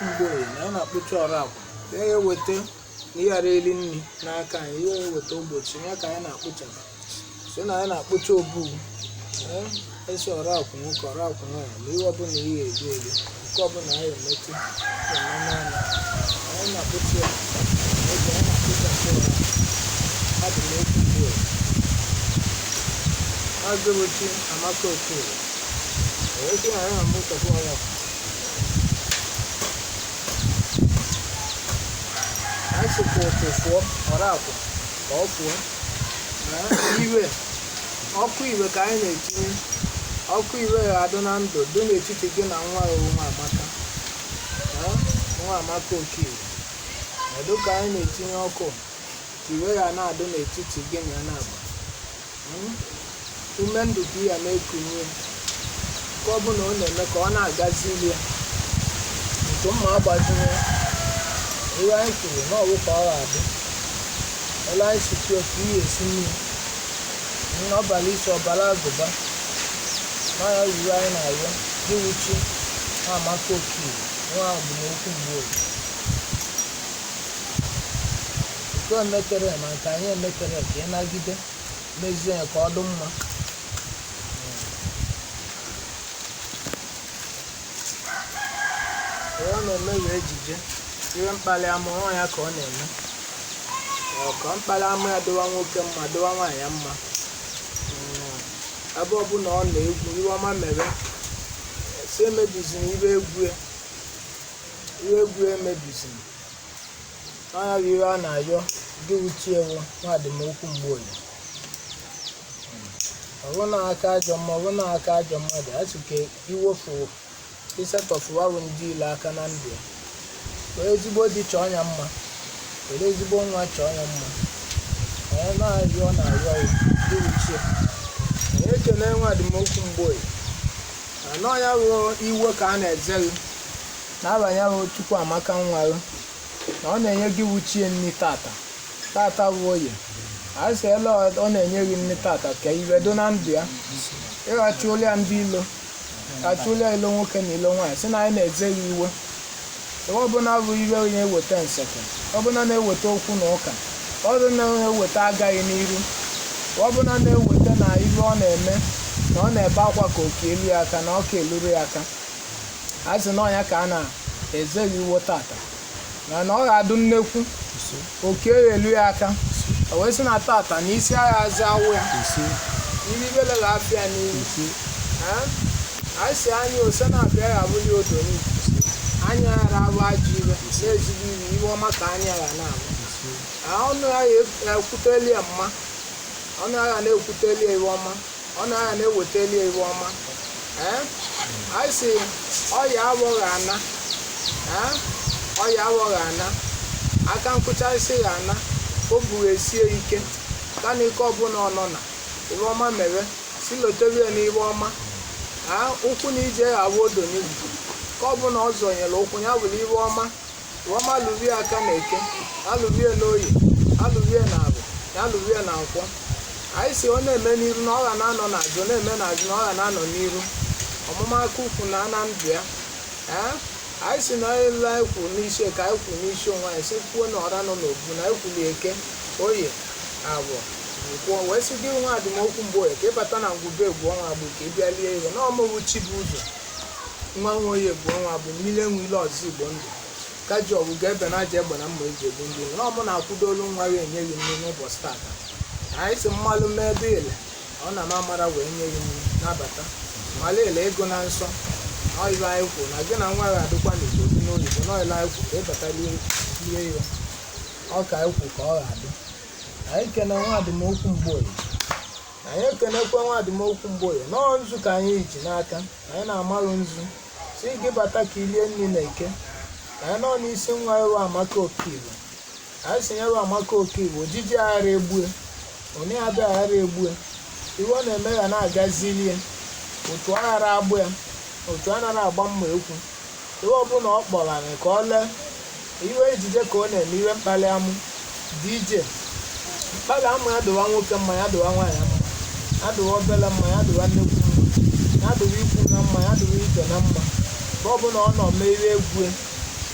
Mgboye na anyị na-akpụcha ọrụ akwụ ya eweta na ịghara eri nri n'aka anyị, ihe eweta ụbọchị ya ka anyị na-akpụchapụ, so na anyị na-akpụcha obu esi ọrụ akwụ nwoke, ọrụ akwụ nwaanyị, ma ihe ọbụla ihe eri eri, nke ọbụla anyị emetụ eme n'ọnụ, anyị na-akpụcha ya oge anyị na-akpụchapụ ọrụ akwụ. Adịmokwu Mgboye, Maazị Buchi Amaka Okoye, ewesị na anyị na-akpụchapụ ọrụ akwụ. Anyị sịkwa ụtụ fụọ ọrụ akwụ ka ọ fụọ. Iwe ọkụ iwe ka anyị na-etinye ọkụ iwe ya adụ na ndụ dị n'etiti gị na nwa ya, nwa Amaka, nwa Amaka Okoye. Edu ka anyị na-etinye ọkụ ka iwe ya na-adụ n'etiti gị na ya na-agba ume ndụ ka ya na-ekunye, nke ọ bụla ọ na-eme ka ọ na-agazili ya nke mma agbazinye. Ihe anyị kwuru na ọwụ ka ọ ga-adị ele anyị si kwuo ka ihe esi nri ọbara isi ọbara agụba n'ọya ruru. Anyị na-arịọ gị wuchi nwa Amaka Okoye, nwa Agbụmokwu Mgboye, nke o metere ma nke anyị emetere, ka ị nagide mezie ya ka ọ dị mma. Ihe ọ na-eme wee ejije ihe mkpali ama ọ ya ka ọ na-eme ọ ka mkpali ama ya dịwa nwoke mma, dịwa nwaanyị ya mma. Ebe ọbụla ọ na-egwu ihe ọma mere si emebizina ibe egwu ya, ihe egwu ya emebizina ọnya bụ ihe a na-ayọ gị wuchie ewu nwa Adịmokwu Mgboye. Ọ bụ na aka ajọ mma, ọ bụ na aka ajọ mmadụ a sị ka iwofu isetọfụwarụ ndị ile aka na ndụ ya. Were ezigbo di chọọ ya mma, were ezigbo nwa chọọ ya mma. Onye na-arịọ na-arịọ gị wuchie. Anyị ekele nwa Adịmokwu Mgboye anọ ya bụ iwe ka a na-eze gị na-abanye bụ Chukwu Amaka nwa gị na ọ na-enye gị wuchie nri tata. Tata bụ oye, a sị ele ọ na-enye gị nri tata ka iwe do na ndụ ya, ịghachụla ya ndị ilo, achụla ya ilo nwoke na ilo nwaanyị, sị na anyị na-eze gị iwe. Iwe ọbụla bụ iwe na-eweta nseke, ọbụla na-eweta okwu na ụka, ọbụla na-eweta agaghị n'iru, ọbụla na-eweta na iwe ọ na-eme na ọ na-ebe akwa ka oke elu ya aka na ọka eluru ya aka, a sị na ọnya ka a na-eze gị iwe tata na ọ ga-adụ nnekwu oke elu ya aka. O wee sị na tata na isi agha azị awụ ya iri ibele ga-afịa n'ihu a sị anya ose na-abịa ya abụli odo n'ikwu anya ghara abụ ajọ iwe na-ezigbo iwe, iwe ọma ka anya ya na-abụ. Ọnụ ya ekwuteli ya mma, ọnụ ya na-ekwuteli ya iwe ọma, ọnụ ya na-eweteli ya iwe ọma. Ee, a sị ọya awọghị ana. Ee, ọya awọghị ana, aka nkụchasị ya ana, o buru esie ike ka na ike ọbụla ọ nọ na iwe ọma mere si lotere ya n'iwe ọma. Ụkwụ na ije ya abụ odo n'igwu ka ọbụla ọ zọnyere ụkwụ ya bụrụ iwe ọma. Iwe ọma lụrie aka na eke, alụrie n'oye, alụrie na abụ ya, alụrie na nkwọ. Anyị si ọ na-eme n'iru na ọ ga na-anọ n'azụ, na-eme n'azụ na ọ ga na-anọ n'iru, ọmụma aka ukwu na ana ndụ ya. Ee, anyị si na ele anyị kwuru n'isi ka anyị kwuru n'isi onwe anyị, si kwuo na ọra nọ n'obu na anyị kwuru eke, oye, abụọ, nkwọ, wee sị gị nwa Adịmokwu Mgboye ka ịbata na ngwube egwu ọnwa agbụ ka ị bịa lie ihe na ọmụwụ chi bụ ụzọ nwa nwa oyi egwu ọnwa bụ mmiri enwe ile ọzọ igbo ndụ ka ji ọgwụ ga-ebe na aja egbe na mma eji egbu ndị na ọmụ na-akwụdolu nwa ya enye gị nri n'ụbọchị tata. Anyị si mmalụ mee ebe ile ọ na m amara wee nye gị nri nabata mala ile ego na nsọ ọibe anyị kwuru na gị na nwa ya adịkwa n'igbo dị n'oyibo na ọile anyị kwuru ka ịbata lie ihe ọ ka anyị kwuru ka ọ ga-adị. Anyị kene nwa Adịmokwu Mgboye, anyị ekenekwa nwa Adịmokwu Mgboye nọọ nzu ka anyị ji n'aka, anyị na-amarụ nzu si gị bata ka ilie nri na eke. Anyị nọ n'isi nwa ewu Amaka Okigbo, anyị si nyewe Amaka Okigbo ojiji aghara egbue onye abịa aghara egbue, iwe ọ na-eme ya na-agazili ya, otu aghara agbụ ya, otu anaghị agba mma ekwu, iwe ọbụla ọ kpọrọ anyị ka ọ lee iwe ejije ka ọ na-eme iwe mkpali amụ dị ije mkpali amụ ya dụwa nwoke mma, ya dụwa nwaanyị mma, ya dụwa obele mma, ya dụwa nnekwu mma, ya dụwa ikwu na mma, ya dụwa ibe na mma. Mgbe ọbụla ọ nọ mee iwe egwu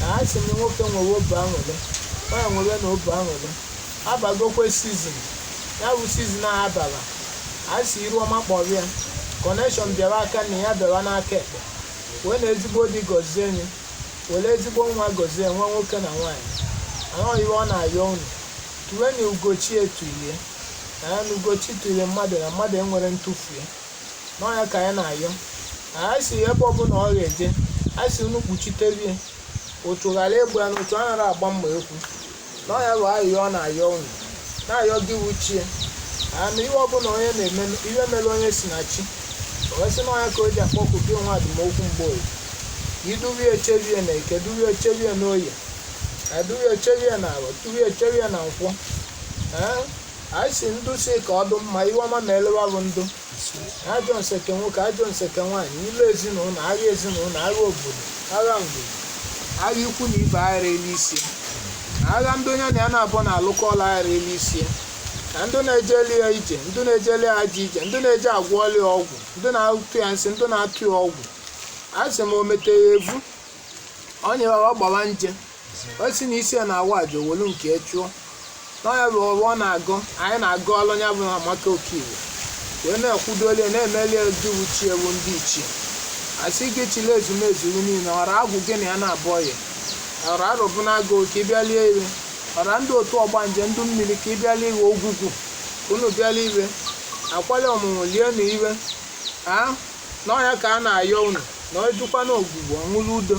Na a sị m nwoke nwewe obi aṅụrị, nwaanyị nwere na obi aṅụrị. Abagokwe season ya bụ season a abara, a sị iru ọma kpọrọ ya connection bịara aka na ya bịara n'aka ekpe, wee na ezigbo di gọzie enyi, were ezigbo nwa gọzie nwa nwoke na nwaanyị. Anọ iwe ọ na-ayọ unu tuwe na ugochi etulie na ya na ugochi tụrụ mmadụ na mmadụ enwere ntụfu ya n'ọnya ka anyị na-ayọ. Anyị si ebe ọbụla ọ ga-eje, anyị si unu kpuchiterie ụtụ ghara egbu ya na ụtụ anaghị agba mma ekwu n'ọnya bụ ayịyọ ọ na-ayọ unu, na-ayọ gị wuchie ana ihe ọbụla onye na-eme, ihe mere onye si na chi. O wee sị n'ọnya ka o ji akpọku gị nwa adụmokwu mgbe oyi idurie echerie na eke, durie echerie na oye, edurie echerie na arọ, durie echerie na nkwọ. Ee, anyị si ndụ si ka ọ dị mma, ihe ọma ma elewa bụ ndụ ajọ nseke nwoke, ajọ nseke nwaanyị, ilu ezinụlọ, agha ezinụlọ, agha obodo, agha ngwuru, agha ikwu na ibe aghara elu isi, agha ndị onye na ya na-abụ na-alụkọ ọla aghara elu isi, na ndị na-ejeli ya ije, ndị na-ejeli ya ajọ ije, ndị na-eje agwọ ọla ya ọgwụ, ndị na-atụ ya nsị, ndị na-atụ ya ọgwụ. A sị m o metere evu onye ọ gbawa nje, o si na isi ya na-awa aja owelu nke chụọ n'ọnya bụ ọrụ ọ na-agụ. Anyị na-agụ ọlụ ya bụ Amaka Okigbo, wee na-ekwudolie na-emeli ejuwuchi ewu ndị ichie, asị gị chile ezumezu gị niile, ọra agwụ gị na ya na-abụọ ya, ọra arụbụ na-agụ ka ị bịalie iwe, ọra ndị otu ọgbanje ndụ mmiri ka ị bịala iwe, ogwugwu unu bịala iwe, akwali ọmụmụ lie na iwe a n'ọnya ka a na-ayọ unu na ejukwa na ogwugwu ọṅụrụ udo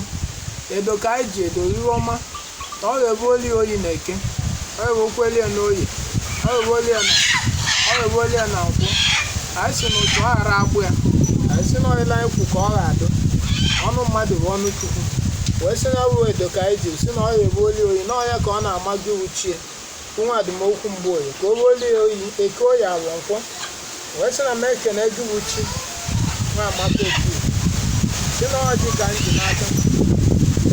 edo ka anyị ji edo iwe ọma na ọ ga-ebu oli oyi na eke, ọ ga-ebukweli ya n'oyi, ọ ga-ebuoli ya na ọ ga-ebuoli ya na nkwụ. Anyị si na otu ọ ghara agbụ ya, anyị si na ọyịla anyị kwu ka ọ ga-adụ ọnụ mmadụ bụ ọnụ Chukwu, wee sị na ọ bụ edo ka anyị ji si na ọ ga-ebu oli oyi n'ọnya ka ọ na-ama gị wuchie nwa adụmokwu mgbe oyi ka o buoli ya oyi eke oyi awọ nkwọ. Wee sị na m ekene gị wuchi nwa Amaka Okigbo, si na ọjị ka m ji n'aka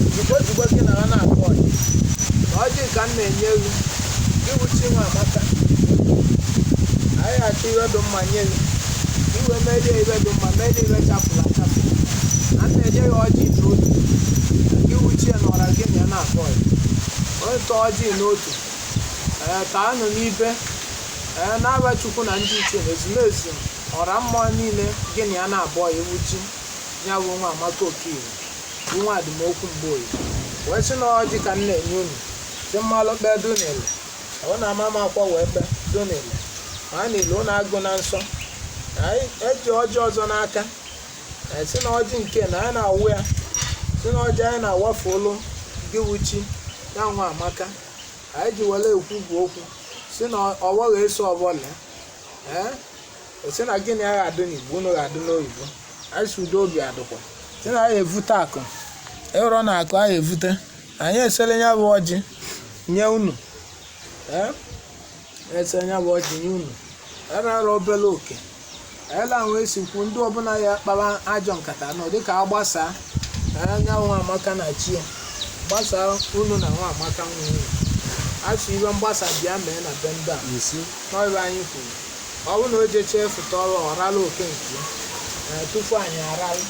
ozugbo ozugbo gị na ha na-akọ ọjị, na ọjị ka m na-enye ewu gị wuchi nwa Amaka. Anyị achọ iwe dị mma nye gị, iwe merie iwe dị mma, merie iwe chapụrụ achapụ. A na-enye ya ọjị n'otu gị wuchie na ọra gị na ya na-akọ ọjị, onye tọọ ọjị n'otu ee taanụ n'ibe ee n'aba Chukwu na ndị ichie na ezumezu ọra mmụọ niile gị na ya na-abụọ ya ewuchi ya bụ nwa Amaka Okigbo bụ nwa adụmokwu mgbe oyi. Wee sị na ọjị ka m na-enye unu, si mmalụ kpee dunile ọ na-ama m akwa wee kpee dunile ma a niile unu agụ na nsọ. Anyị eji ọjị ọzọ n'aka, si na ọjị nke na anyị na-awụ ya, si na ọjị anyị na-awafu olu gị wuchi ya nwa Amaka. Anyị ji were ekwu bụ okwu si na ọgbọ ga-eso ọbọla ee si na gịnị agha adụ n'Igbo unu ga-adụ n'oyibo. Anyị si udo obi adụkwa, si na anyị evute akụ ịrọ na akụ anyị evute, anyị esere ya bụ ọjị nye unu, ee esere ya bụ ọjị nye unu erere obere oke ele ahụ esikwu ndị ọbụla ya kpara ajọ nkata nọ dịka agbasaa anya nwa Amaka na chi ya gbasaa unu na nwa Amaka nwe unu asụ iwe mgbasa bịa mee na be ndị a n'ọrụ anyị kwuru ọ bụrụ na o jechee fụta ọrụ ọ rara oke nke ya tupu anyị aralụ.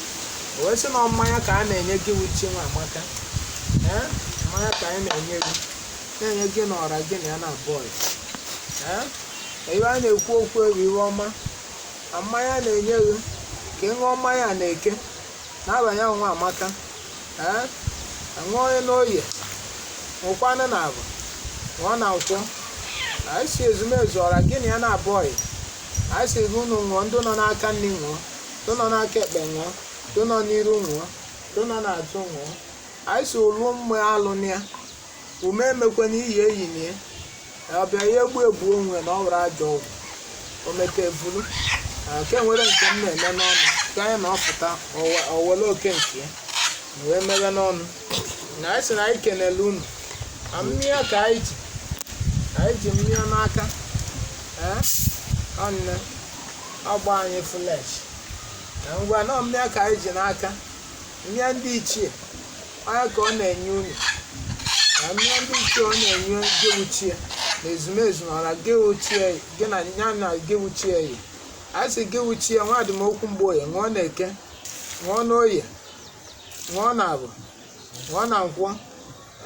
O wee sị na mmanya ka a na-enye gị wuchi nwa Amaka, ee mmanya ka anyị na-enye gị, na-enye gị na ọra gị na ya na bọị ee iwe a na-ekwu okwu ewu iwe ọma na mmanya na-enye gị ka ị ṅụọ mmanya na eke na-abanye nwa Amaka ee ṅụọ onye n'oye nwụkwanụ na abụ ṅụọ na nkwọ. Anyị si ezumezu ọra gị na ya na bọị, anyị si gị unu ṅụọ, ndị nọ n'aka nri ṅụọ, ndị nọ n'aka ekpe ṅụọ, ndị nọ n'iru ṅụọ, ndị nọ n'azụ ṅụọ. Anyị si olu mgbe alụ na ya ume emekwe n'iyi eyi na ya ọbịa ya egbu egbu onwe na ọ were ajọ ọgwụ o mete evulu nke nwere nke m na-eme n'ọnụ ka anyị na ọpụta owele oke nke ya wee mere n'ọnụ na anyị sị na anyị kenele unu na mmịa ka anyị ji mmịa n'aka ee ọnne ọgba anyị flesh na ngwa na mmịa ka anyị ji n'aka mmịa ndị ichie onye ka ọ na-enye unu na mmịa ndị ichie ọ na-enye gị wuchie na ezumezu na ọra gị wuchie gị na ya na gị wuchie ya. Anyị sị gị wuchie nwa adịmokwu mgbe oye ṅụọ na eke, ṅụọ na oye, ṅụọ na abụ, ṅụọ na nkwọ.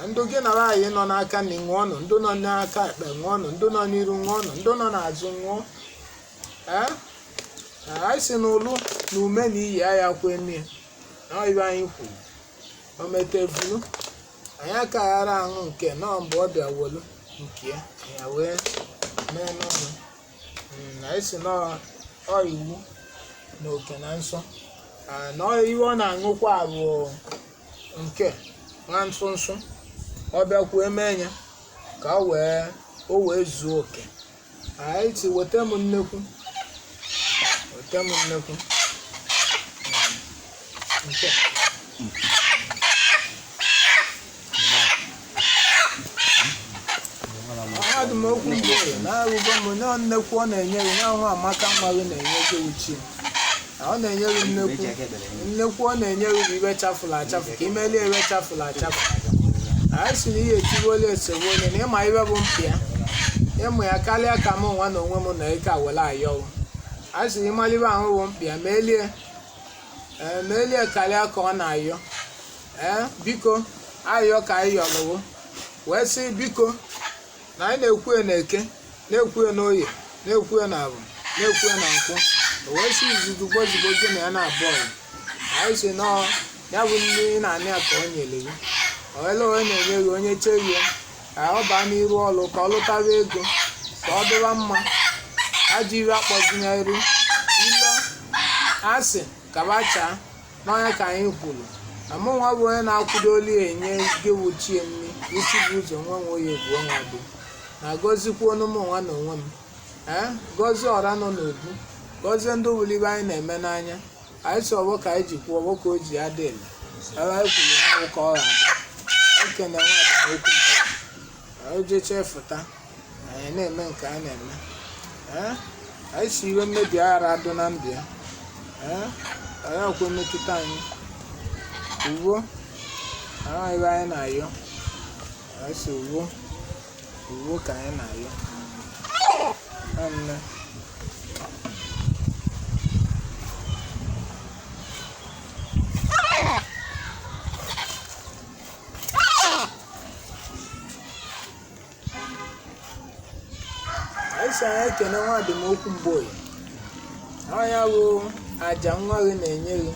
Ndụ gị na nwaanyị nọ n'aka nri ṅụọnụ, ndụ nọ n'aka ekpe ṅụọnụ, ndụ nọ n'iru ṅụọnụ, ndụ nọ n'azụ ṅụọ. Ee, anyị si n'ụlụ na ume na iyi ya kwe mie na ibe anyị kwuru o metevulu anyị aka ghara aṅụ nke nọọ mgbe ọ bịa wolu nke ya ya wee mee n'ọnụ. Anyị si nọọ ọ iwu na oke na nsọ. Na iwe ọ na-aṅụkwa bụ nke nwa nsụ nsụ ọ bịakwuo eme ya ka o wee zuo oke. Anyị si weta m nnekwu, weta m nnekwu nke ahadụ m okwu mgbe na-arụgo m na nnekwu ọ na-enye gị na nwa amaka nwa gị na-enye gị uchi ọ na-enye gị nnekwu nnekwu ọ na-enye gị bụ ibe chafụrụ achafụ ka imelie ibe chafụrụ achafụ. Anyị si na ihe etibuola esogbu onye na ịma ibe bụ mpi ya ịmụ ya karịa ka mụ nwa na onwe m na ike awele ayọwụ. Anyị si na ịmalibe ahụ bụ mpi ya melie melie karịa ka ọ na-ayọ. Ee, biko ayọ ka anyị yọrọwo wee sị biko na anyị na-ekwu na eke, na-ekwu na oye, na-ekwu na abụ, na-ekwu na nkwụ, wee sị izugbo ozugbo gị na ya na-abụ ọgụ. Anyị si nọọ ya bụ nne na anị ya ka o nyere gị ole onye na-enye gị onye cherie ka ọ baa n'iru ọlụ ka ọ lụtara ego ka ọ dịwa mma. Ajọ iwe akpọzinyeru ile asị kabachaa n'ọnya ka anyị kwuru na mụ nwa bụ onye na-akwụdoli enye gị wuchie nri uchi bụ ụzọ nwe nwe oyi bụ nwa bụ na gọzikwuo ọnụ mụ nwa na onwe m. Ee, gọzie ọra nọ n'obu, gọzie ndị wulibe anyị na-eme n'anya. Anyị si ọgbọ ka anyị ji kwuo ọgbọ ka o ji ya dị ele ebe anyị kwuru na ka ọ ga-adị. Ekene nwa okwu mbụ anyị jechee fụta anyị na-eme nke a na-eme. Ee, anyị si iwe mmebi aghara adụ na ndụ ya. Ee, anyị akwe mmetụta anyị uwo ahụ ebe anyị na-ayọ. Anyị si uwo uwo ka anyị na-ayọ. Nne anyị si anyị ekene nwa okwu mgbe ọnya bụ aja nwa gị na-enye gị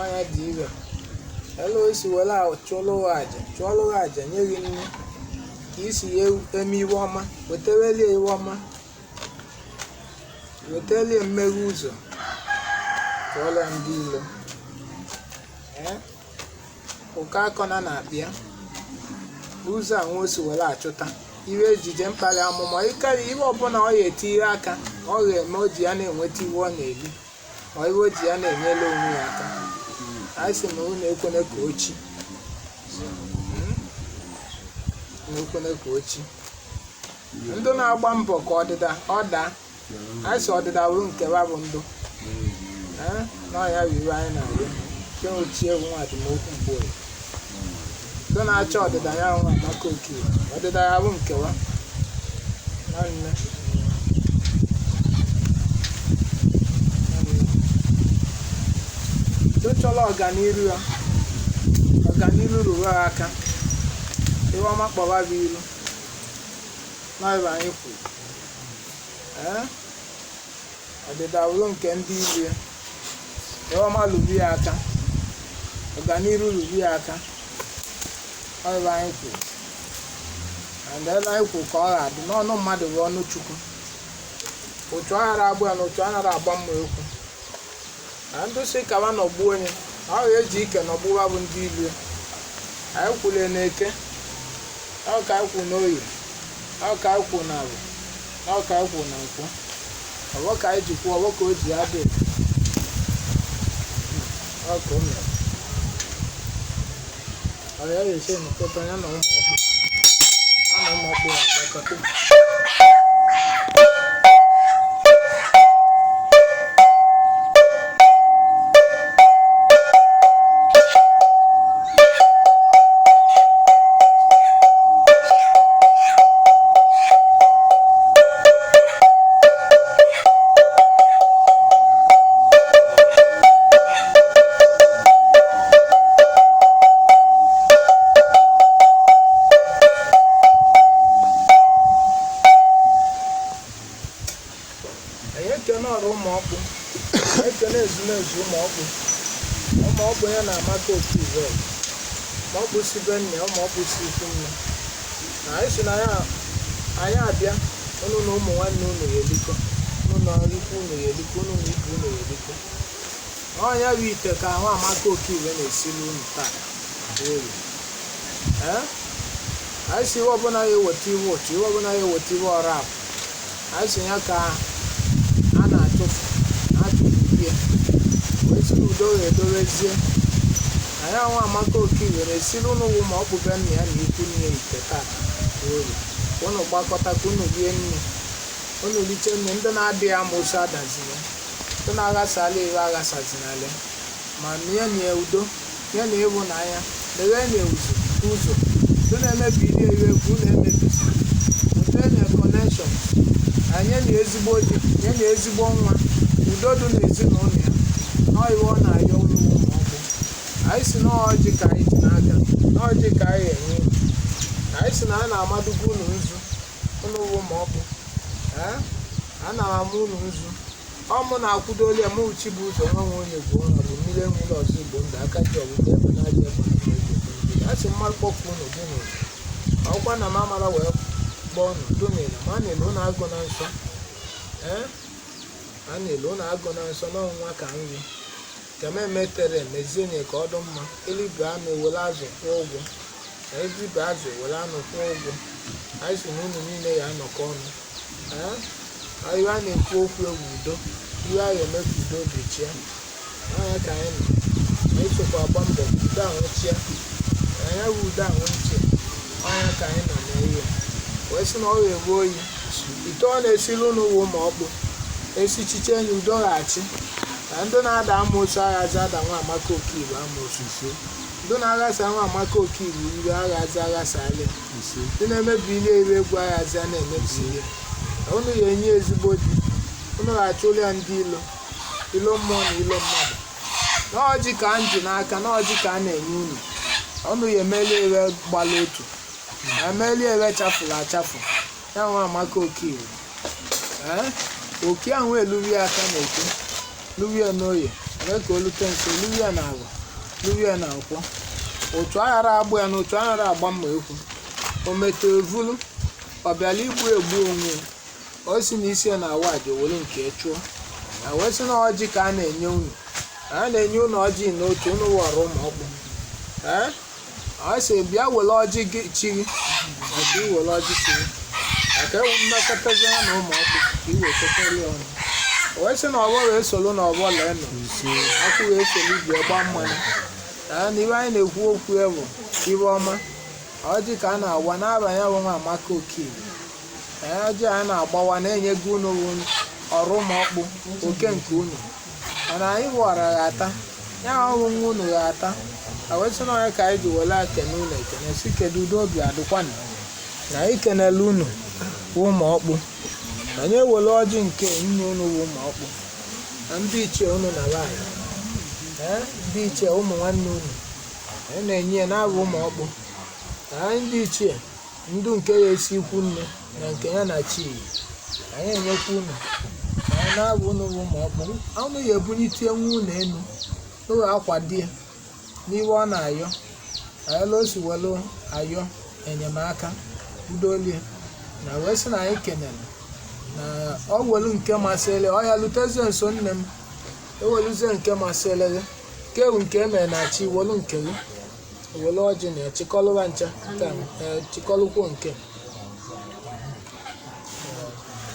ọnya dị ire elu o si were chụọlụ aja chụọlụ aja nye gị nri ka isi ya eme iwe ọma weterelie iwe ọma wetelie mmeghe ụzọ chụọla ndị ilo. Ee, ụkọ akọna na-akpịa ụzọ a nwa o si were achụta iwe ejije mkpali amụma ịkarị iwe ọbụla ọ ya etinye aka ọ ga-eme o ji ya na-enweta iwe ọ na-eri ma iwe o ji ya na-enyere onwe ya aka. Anyị sị na unu ekwene ka ochi unu ekwene ka ochi ndụ na-agba mbọ ka ọdịda ọ daa. Anyị sị ọdịda wuru nke ba bụ ndụ. Ee, na ọya bụ iwe anyị na-arịọ ke ochie bụ nwa adịmokwu mgbe oyi ndụ na-achọ ọdịda ya nwa amaka okie ọdịda ya bụ nkewa. Nwanne ndụ chọrọ ọganiru ya ọganiru ruru ha aka iwe ọma kpọba bụ iru n'ebe anyị kwuru. Ee, ọdịda wuru nke ndị ilu ya iwe ọma lụrụ ya aka ọganiru ruru ya aka ebe anyị kwuru and ebe anyị kwuru ka ọ ga-adị n'ọnụ mmadụ bụ ọnụ Chukwu. Otu aghara agbụ ya na otu anaghị agba mma ekwu na ndụ si kaba nọgbuo onye ọ ga-eji ike nọgbuwa bụ ndị ilu ya. Anyị kwulie na eke, ọ ka anyị kwu n'oyi, ọ ka anyị kwu na abụ, ọ ka anyị kwu na nkwụ, ọgbọ ka anyị ji kwuo ọgbọ ka o ji ya dị ọ ka o mere. Ọ ya ga-esi nụkọta ya na ụmụ ọkpụ ya na ụmụ ọkpụ ya agakọta. na-ekene ezumezu ụmụ ọkpụ, ụmụ ọkpụ ya na Amaka Okiwe, ụmụ ọkpụ si be nne, ụmụ ọkpụ si ikwu nne. Na anyị si na anyị abịa, unu na ụmụ nwanne unu ya elikọ, unu na ikwu unu ya elikọ, unu na ibe unu ya elikọ. Ọnya bụ ite ka ahụ Amaka Okiwe na-esili unu taa oyi. Ee, anyị si iwe ọbụla ya eweta iwe ụtụ, iwe ọbụla ya eweta iwe ọrụ apụ, anyị si ya ka a na-achụfụ achụfụ ihe wee si n'udo ya edobezie. Anyị ahụ Amaka Okiwe na-esiri unu wụ ma ọ bụ be nna ya na ikwu nne ite tata oyi, ka unu gbakọta, ka unu rie nne, unu liche nne. Ndị na-adịghị amoosu adazina, ndị na-aghasala iwe aghasazina, ma nye na udo, nye na ịhụnanya, lewe na ụzọ ụzọ. Ndị na-emebi ihe iwe egwu unu emebisi, weta na connection, nye na ezigbo di, nye na ezigbo nwa, udo dị n'ezinụlọ ya. Nọọ iwe ọ na-ayọ unu ụmụ ọkpụ. Anyị si n'ọjị ka anyị ji n'aka, n'ọjị ka anyị enye unu. Anyị si na a na-amadugo unu nzu, unu wụ ụmụ ọkpụ. Ee, a na-ama unu nzu. Ọ mụ na-akwụdoli ya, mụ chi bụ ụzọ nwa nwe onye gwuo nwa bụ mmiri enwere ọzọ Igbo ndụ aka ji ọgwụgwọ ebe na aja egbe na egwu ndị a sị mmadụ kpọkụ unu dị n'ụlọ ọkwa na m amara wee kpọọ unu dị n'ụlọ ma a na-elu unu agụ na nsọ. Ee, a na-elu unu agụ na nsọ n'ọnwa ka nri ka m emetere emezie ka ọ dị mma. Elibe anụ ewere azụ kwụọ ụgwọ, na ezibe azụ ewere anụ kwụọ ụgwọ. Anyị si na unu niile ya anọkọ ọnụ. Ee, iwe a na-ekwu okwu egwu udo, iwe a ga-eme ka udo dị chia anya ka anyị nọ. Anyị sokwa agba mbọ ka udo ahụ chia anya bụ udo ahụ nche ọnya ka anyị nọ n'ihe wee sị na ọ ga-egbu oyi ite ọ na-esiri unu wụ ụmụ ọkpụ esichiche enyi udo ghachi na ndị na-ada amoosu aghazi ada nwa Amaka Okiwe amoosu, ndị na-aghasa nwa Amaka Okiwe iwe aghazi aghasala, ndị na-emebi ihe iwe egwu aghazi a na-emebi ihe. Unu ya enye ezigbo di, unu ga-achụli ya ndị ilo, ilo mmụọ na ilo mmadụ. N'ọjị ka m ji n'aka, n'ọjị ka a na-enye unu, unu ya emeli ewe gbala otu, emeli ewe chafụrụ achafụ ya nwa Amaka Okiwe. Ee, oke ahụ eluri aka na eke, luri ya n'oye, mee ka o lute nso, luri ya na agwa, luri ya na nkwọ. Otu aghara agbụ ya na otu aghara agba mma ekwu o metụ evulu ọ bịala igbu egbu onwe ya. O si na isi ya na awa aja were nke chụọ na wee sị na ọjị ka a na-enye unu, a na-enye unu ọjị n'otu unu wọrọ ụmụ ọkpụ. Ee, ọ sị bịa were ọjị gị chiri maka iwere ọjị chiri maka ewu mmekọtazi ya na ụmụ ọkpụ ka iwekọtara ya ọnụ. O wee sị na ọgbọ wee soro na ọgbọ lee nọ akwụ wee soro ibi ọgba mmanya. Ee, na iwe anyị na-ekwu okwu ya bụ iwe ọma. Ọjị ka a na-awa n'abalị bụ nwa Amaka Okiwe. Ee, ọjị a na-agbawa na-enyego unu ọrụ ụmụ ọkpụ oke nke unu, mana anyị wara ya ata ya ọhụ nwa unu ya ata. A wee sị na onye ka anyị ji were ekene unu ekene si kedu udo obi adịkwanụ na anyị kenele unu bụ ụmụ ọkpụ. Anyị ewere ọjị nke nne unu bụ ụmụ ọkpụ na ndị ichie unu na nwaanyị. Ee, ndị ichie ụmụ nwanne unu anyị na-enye ya na-abụ ụmụ ọkpụ na anyị ndị ichie ndụ nke ya esi ikwu nne na nke ya na chi anyị enyekwa unu na anyị na-abụ unu bụ ụmụ ọkpụ. Unu ya ebulite nwa unu enu n'ụlọ akwadie n'iwe ọ na-ayọ ayọla o si welu ayọ enyemaka udolie na wee sị na anyị kenere na ọ welu nke masịrị ọ ya lutezie nso nne m eweluzie nke masịrị gị nke ewu nke emere na chi welu nke gị welu ọjị na ya chịkọlụwa ncha nke a, ee, chịkọlụkwuo nke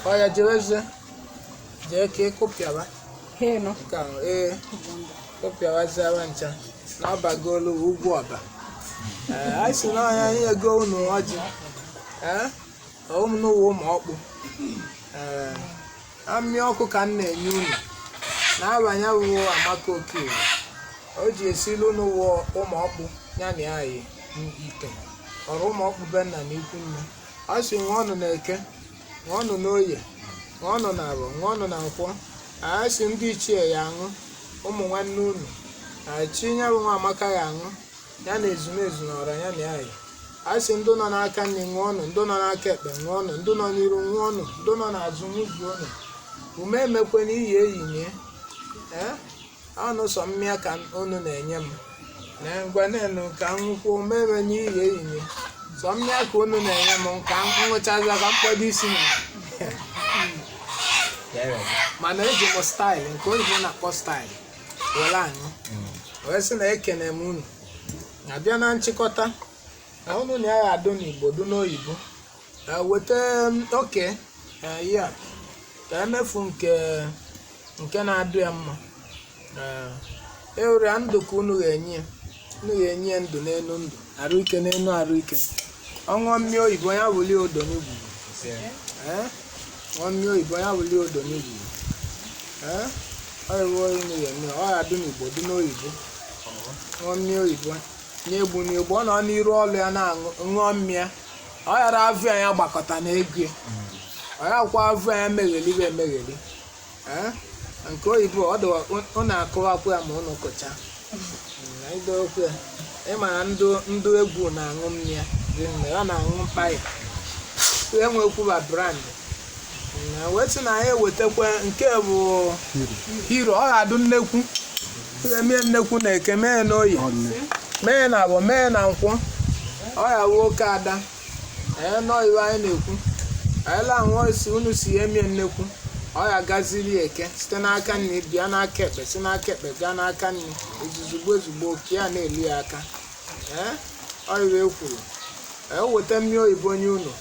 ọ ya jewezie jee ka ịkụpịawa Heno. nke ahụ. Ee, kụpịawaziara ncha n'ọbagolu ugwu ọba. Ee, anyị si n'ọhịa anyị ego unu ọjị. Ee, ọmụnụwa ụmụ ọkpụ. Ee, amị ọkụ ka m na-enye unu na-abanye bụ Amaka Okiwe o ji esili unu wụ ụmụ ọkpụ ya na anyị ite ọrụ ụmụ ọkpụ be nna na ikwu nne. Ọ sị ṅụọnụ na eke, ṅụọnụ na oye, ṅụọnụ na abọ, ṅụọnụ na nkwọ. Anyị sị ndị ichie ya aṅụ, ụmụ nwanne unu chi ya bụ nwa Amaka ya aṅụ ya na ezumezu na ọra ya na anyị. Anyị sị ndị nọ n'aka nne ṅụọnụ, ndị nọ n'aka ekpe ṅụọnụ, ndị nọ n'iru ṅụọnụ, ndị nọ n'azụ ṅụzuonụ. Ume emekwe n'iyi eyinye. Ee. Ọnụ sọ mmịa ka unu na-enye m na ngwa nenu ka m kwuo mere n'ihi ehihie. Sọ mmịa ka unu na-enye m ka m ṅụchaza ka m kpọdo isi na, mana eji m style nke oyibo na-akpọ style were aṅụ wee sị na ekene m unu. Abịa na nchịkọta na unu na ya adụ n'Igbo dụ n'oyibo. Weta oke ya ka emefu nke na-adụ ya mma. Ewere ndụ ka unu ga-enye ya, unu ga-enye ya ndụ n'elu ndụ, arụ ike n'elu arụ ike. Ọṅụọ mmiri oyibo ya wulie odo n'ugwu. Ee, ṅụọ mmiri oyibo ya wulie odo n'ugwu. Ee, ọ iwu unu ga-eme ọ ya dụ n'Igbo dụ n'oyibo. Ṅụọ mmiri oyibo nye egbu n'egbu, ọ nọ n'iru ọlụ ya na-aṅụ ṅụọ mmiri ọ ghara avụ ya gbakọta na ego ya, ọ ya kwa avụ ya emegheli bụ emegheli. Ee, nke oyibo ọ dị unu akụwakwa ya ma unu kụcha na idokwu ya. Ịma na ndụ egwu na-aṅụ mmiri rinne, ọ na-aṅụ mkpaya enwekwuba brand na wee sị na anyị ewetakwa nke bụ Hero. Ọ ga-adụ nnekwu emie nnekwu na eke, mee na oyi, mee na abọ, mee na nkwọ. Ọ ya wuo oke ada. Ee, nọ iwe anyị na-ekwu anyị la ṅụọ isi unu si ya emie nnekwu. Ọ ya gaziri eke site n'aka nri bịa n'aka ekpe, si n'aka ekpe gaa n'aka nri, ezuzugbo ezugbo oke ya na-elu ya aka. Ee, ọ iwe ekwuru. Ee, weta mmiri oyibo nye unu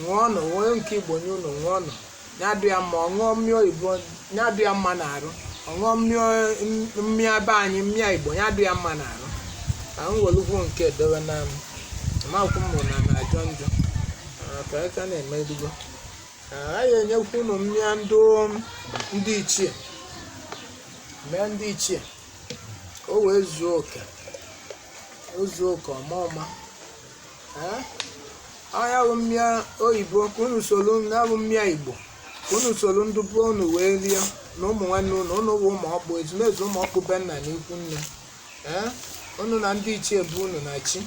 ṅụọnụ, nwee nke Igbo nye unu ṅụọnụ. Ya-adụ ya mma ọ ṅụọ mmiri oyibo, ya-adụ ya mma n'arụ. Ọ ṅụọ mmiri be anyị, mmiri Igbo, ya-adụ ya mma n'arụ. Ka m welukwu nke dowe na m amakwu m na na-ajọ njọ ka aka na-emedugo. Anyị enyekwu unu mmiri ndị ichie, mee ndị ichie ka o wee zuo oke, o zuo oke ọma ọma. Ee, ọ ya bụ mmiri oyibo ka unu soro, ya bụ mmiri Igbo ka unu soro ndị be unu wee rie na ụmụ nwanne unu. Unu bụ ụmụ ọkpụ, ezumezu ụmụ ọkpụ be nna na ikwu nne. Ee, unu na ndị ichie bụ unu na chi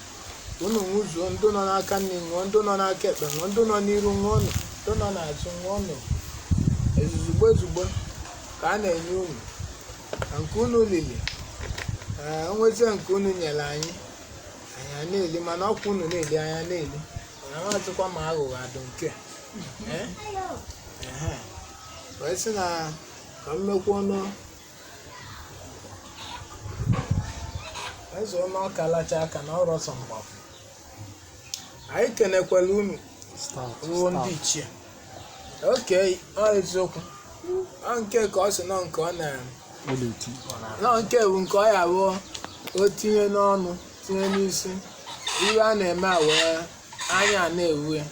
unu ṅụzuo. Ndị nọ n'aka nne ṅụọ, ndị nọ n'aka ekpe ṅụọ, ndị nọ n'iru ṅụọnụ, ndị nọ n'azụ ṅụọnụ. Ezuzugbo ezugbo ka a na-enye unu na nke unu lili. Ee, onwezie nke unu nyere anyị, anyị a na-eli, mana ọkwa unu na-eli, anyị a na-eli. Mana amazịkwa ma aghụghọ adụ nke a. Ee, ehe, wee sị na ka m mekwa ọnụ eze ọnụ ọka lacha aka na ọrụ ọsọ mgbapụ. Anyị kenekwala unu ruo ndị ichie. Oke ọ eziokwu, ọ nke ka ọ sị nọ nke ọ na nọ nke bụ nke ọ ya bụ o tinye n'ọnụ, tinye n'isi ihe a na-eme a wee anya a na-ewu ya.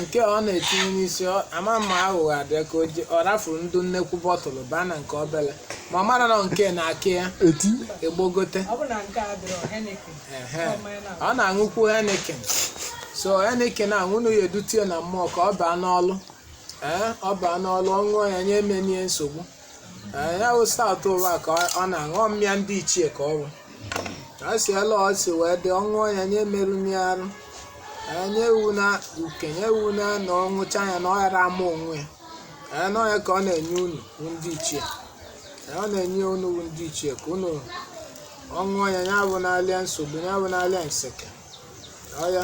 Nke ọ na-etinye n'isi ama mma aghụghọ adị ka ọ rafuru ndụ nnekwu bọtụlụ baa na nke obele, ma ọ mara na nke na-akị ya egbogote. Ọ bụ na nke a dịrọ Heineken. Ehe. Ọ na-aṅụkwu Heineken, so Heineken a unu ya edutie na mmụọ ka ọ baa n'ọlụ. Ee, ọ baa n'ọlụ, ọ ṅụọ ya nye emenie nsogbu. Ee, ya wụ stout ụwa ka ọ na-aṅụ mmịa ndị ichie ka ọ bụ a si ela ọ si wee dị. Ọ ṅụọ ya nye emerụnye arụ. Ee, nye ewu na uke, nye ewu na na ọ ṅụcha ya na ọ ghara ama onwe ya. Ee, na ọ ya ka ọ na-enye unu bụ ndị ichie. Ee, ọ na-enye unu bụ ndị ichie ka unu ọ ṅụọ ya, ya bụ n'alịa nsogbu, ya bụ n'alịa nseke. Ọ ya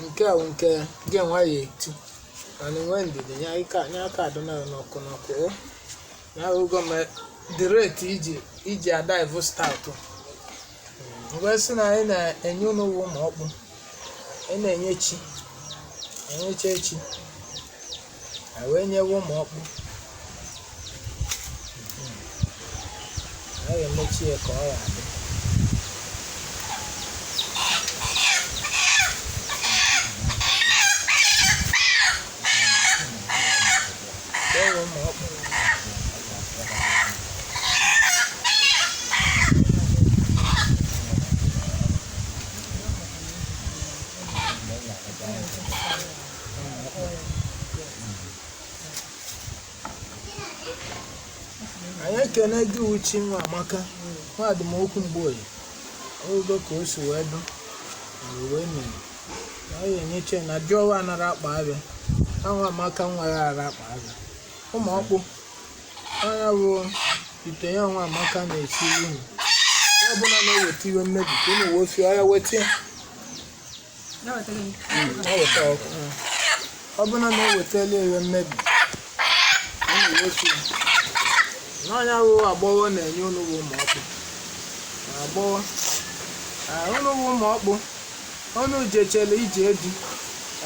nke a bụ nke gị nwa ya eti, mana nwee ndidi ya aka adị na n'ọkụ n'ọkụ o ya ogo ma the rate iji adaivu stout. Ngwa, sị na anyị na-enye unu wụ ụmụ ọkpụ, anyị na-enye chi, enyecha echi anyị wee nyewe ụmụ ọkpụ. Anyị ga-emechi ya ka ọ ya adị. Ewe ụmụ ọkpụ. Anyị ekene gị uchi nwa amaka nwadịmokwu mgboyi ogo ka o si wee dụ wee mere na ọ ya enyeche na jụọwa anara akpa abịa anwa amaka nwa ya ara akpa abịa ụmụ ọkpụ. Onye bụ Ite ya nwa amaka na-esiri unu. Onye ọbụla na-eweta iwe mmebi ka unu wofie ọya weta ya. Ya wetara gị. Ọ weta ọkụ. Ọ bụla na-ewetala iwe mmebi ka unu wofie. N'ọnya wụ agbọghọ na-enye unu bụ ụmụ ọkpụ. Agbọghọ. Unu bụ ụmụ ọkpụ. Unu jechela ije di.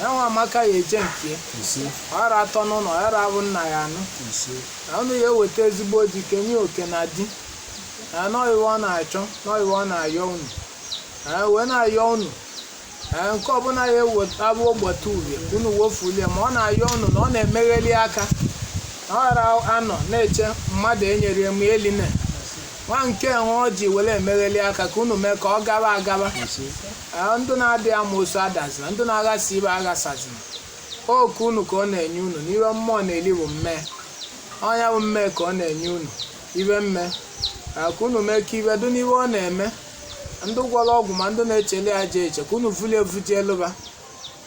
Enwe amaka ya eje nke ya. Ọra atọ n'ụlọ, ọra abụ nna ya anụ. Na unu ya eweta ezigbo di kenye oke na di. Na nọọ iwe ọ na-achọ, nọọ iwe ọ na-ayọ unu. Na wee na-ayọ unu. Nke ọbụla ya eweta bụ ogbata uhie unu wofulie ma ọ na-ayọ unu na ọ na-emegheli aka. Na ọ ghara anọ na-eche mmadụ enyere m eline. Nwa nke nwe ọ ji were emegheli aka ka unu mee ka ọ gaba agaba. Ndụ na-adịghị amoosu adazina, ndụ na-aghasa ibe aghasazina. Oke unu ka ọ na-enye unu n'iwe mmụọ na-eli bụ mmee. Ọnya bụ mmee ka ọ na-enye unu ibe mme. Ka unu mee ka ibe dị n'iwe ọ na-eme. Ndị gwọrọ ọgwụ ma ndị na-echeli aja eche ka unu vulie evuje elụba.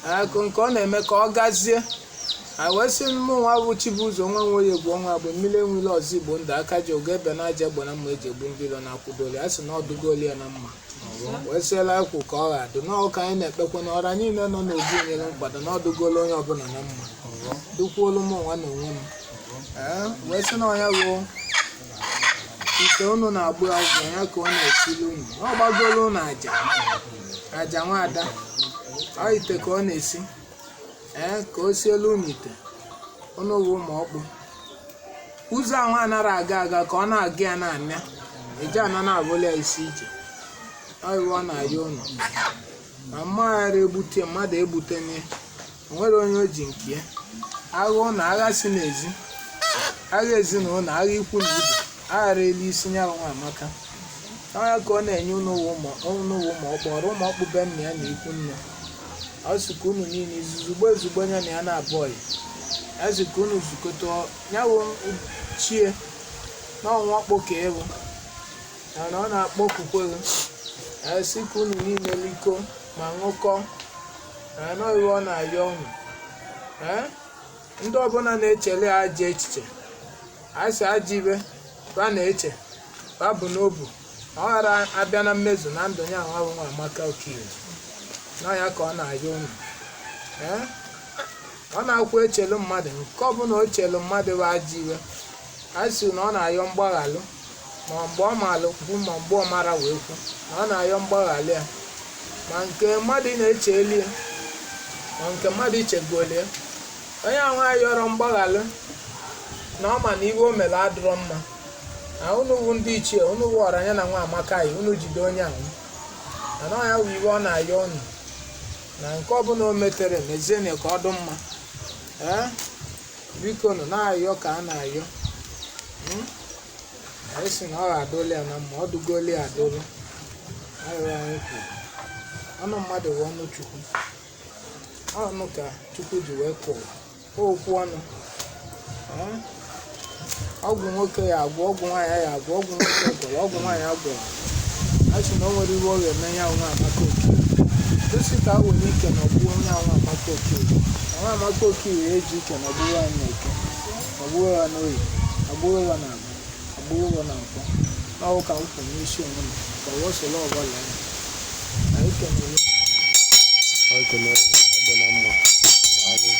Ka nke ọ na-eme ka ọ gazie. Wee sị mụ nwa bụ Chibuzo nwa nwe ya egwu ọnwa bụ mmiri enwile ọzọ Igbo ndụ aka ji ogo ebe na aja egbe na mma eji egbu ndị ilo na-akwụdoli a sị na ọdụgoli ya na mma. Wee sịela ekwu ka ọ ga-adụ n'ọka anyị na-ekpekwe na ọra niile nọ n'obu nyere nkwado na ọdụgolu onye ọbụla na mma. Dukwuolu mụ nwa na onwe m. Wee sị na ọnya bụ ite unu na-agbụ ọgwụ ya ka ọ na-esili unu. Ọ gbagolu unu aja aja nwaada. Ọ ite ka ọ na-esi. Ka o sielu unu ite. Unu bụ ụmụ ọkpụ. Ụzọ ahụ anara aga aga ka ọ na-aga ya na-amịa. Eje ana na-abụla ya isi ije. Ọ iwe ọ na-ayọ unu. Ma mmaghara egbute mmadụ egbutene. O nwere onye o ji nke ya. Agha ụnụ agha si n'ezi. Agha ezinụlọ, agha ikwu na ibe. Aghara elu isi ya nwa amaka. Ọ ya ka ọ na-enye unu wụ ụmụ ọkpụ ọrụ ụmụ ọkpụ be nna ya na ikwu nne. Ọ sị ka unu niile izuzugbo ezugbo ya na ya na-abụọ ya. Ya sị ka unu zukọta ya wụ chie na ọnwa ọkpụ ka ịbụ. Na ọ na-akpọkukwe gị. Ya sị ka unu niile liko ma ṅụkọ. Na iwe ọ na-ayọ unu. Ndị ọbụla na-echele ya ajọ echiche. A sị ajọ ibe ba na-eche ba bụ n'obu na ọ ghara abịa na mmezu na ndụ ya nwa bụ nwa amaka Okiye. Na ya ka ọ na-ayọ unu. Ọ na-akwụ echelu mmadụ nke ọbụla o chelu mmadụ bụ ajọ iwe. A sị na ọ na-ayọ mgbaghalụ ma mgbe ọ maalụ kwu ma mgbe ọ mara wee kwu na ọ na-ayọ mgbaghalụ ya. Ma nke mmadụ na-eche elu ya ma nke mmadụ ichegolie. Onye ahụ ayọrọ mgbaghalụ na ọ ma na iwe o mere adịrọ mma. Na unu bụ ndị ichie, unu bụ ọra ya na nwa amaka yi, unu jide onye ahụ. Na ọ ya bụ iwe ọ na-ayọ unu. Na nke ọbụla o metere mezienụ ka ọ dị mma. Biko nụ na-ayọ ka a na-ayọ. Anyị sị na ọ ga-adụli ya na mma, ọ dụgoli ya adụlụ. Ayọ anyị kwuru. Ọnụ mmadụ bụ ọnụ Chukwu. Ọnụ ka Chukwu ji wee kụọ. Okwu ọnụ. Ọgwụ nwoke ya agwụ, ọgwụ nwaanyị ya agwụ, ọgwụ nwoke gwọrọ, ọgwụ nwaanyị agwọrọ. A sị na o nwere iwe ọ ga-eme ya nwa amaka Okiye. Gosi ka a were ike na ọgbụgbọ onye nwa amaka Okiye. Na nwa amaka Okiye eji ike na ọgbụgbọ ya na eke, ọgbụgbọ ya n'oyi, ọgbụgbọ ya na agụ, ọgbụgbọ ya na nkwọ. N'ọwụ ka m kwụ n'isi onwe m, ka ụwa soro ọbụla ya. Anyị kenere. Ọ ekele egbe na mma. Daalụ.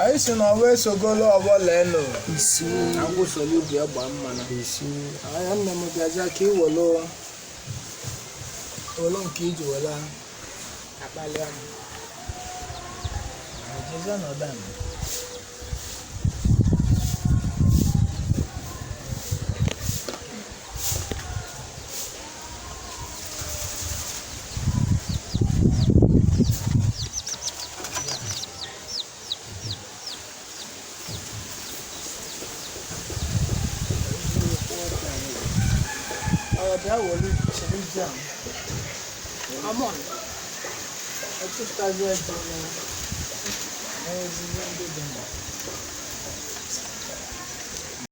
Anyị si na ọwa esogolo ọgbọ leenụ. Agwụsoro ubi ya gbaa mmanụ. Anya nne m bịazịa ka ị were olu nke iji were akpali anụ. Jezie nọdụ ala. Ee, bịa were chiri ji a. Ọmụ. Echipụtazie ji na n'ezigbo ndị dị mma.